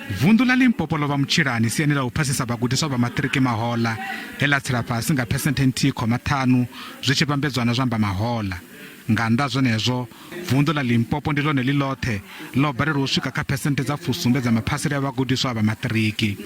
Vunḓu ḽa Limpopo ḽo vha mutshilani siani ḽa u phasisa vhagudiswa vha maṱiriki mahoḽa he ḽa tsela fhasi nga phesenthe nthihi khoma ṱhanu zwi tshi vhambedzwa na zwa mbamahoḽa. Nga nnḓa ha zwenezwo, vunḓu ḽa Limpopo ndi ḽone ḽi ḽoṱhe ḽo balelwa u swika kha phesenthe dza fusumbe dza maphasele a vhagudiswa vha maṱiriki.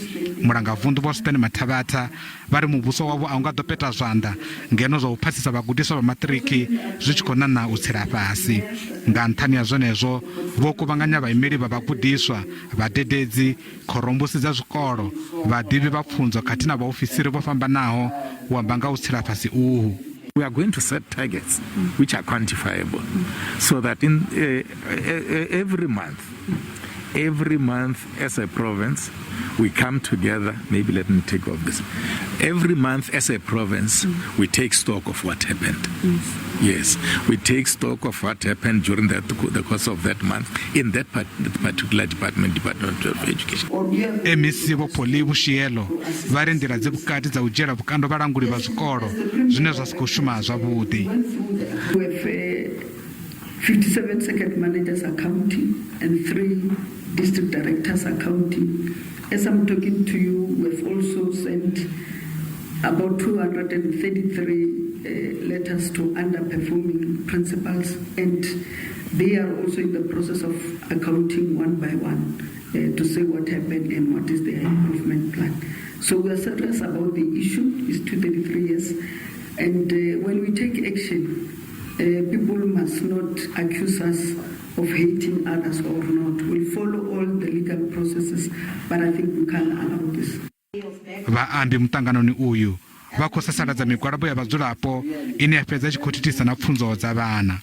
Mulangavunḓu Vho Stan Mathabatha vha ri muvhuso wavho a u nga ḓo peta zwanḓa ngeno zwa u phasisa vhagudiswa vha maṱiriki zwi tshi khou ṋaṋa u tsela fhasi. Nga nṱhani ha zwenezwo, vho kuvhanganya vhaimeli vha vhagudiswa, vhadededzi, khorombusi dza zwikolo, vhaḓivhi vha pfunzo khathihi na vhaofisiri vho fhambanaho u amba nga u tsela fhasi uhu. We are going to set targets which are quantifiable so that in every month, every month as a province, we come together. Maybe let me take off this. Every month as a province, we take stock of what happened. Yes, we take stock of what happened during the course of that month in that particular department, Department of Education. MEC Vho Polly Boshielo vha ri nḓila dzi vhukati dza u dzhiela vhukando vhalanguli vha zwikolo zwine zwa si khou shuma zwavhuḓi. We have 57 circuit managers accounting and three district directors accounting. As I'm talking to you, we've also sent about 233 letters to underperforming principals, and they are also in the process of accounting one by one to say what happened and what is their improvement plan. So we are serious about the issue. It's 233 years. And when we take action, people must not accuse us of hating others or not. We'll follow all the legal processes, but I think we can't allow this. Vhaambi muṱanganoni uyu vha khou sasaladza migwalabo ya vhadzulapo ine ya fhedza tshi khou thithisa na pfunzo dza vhana.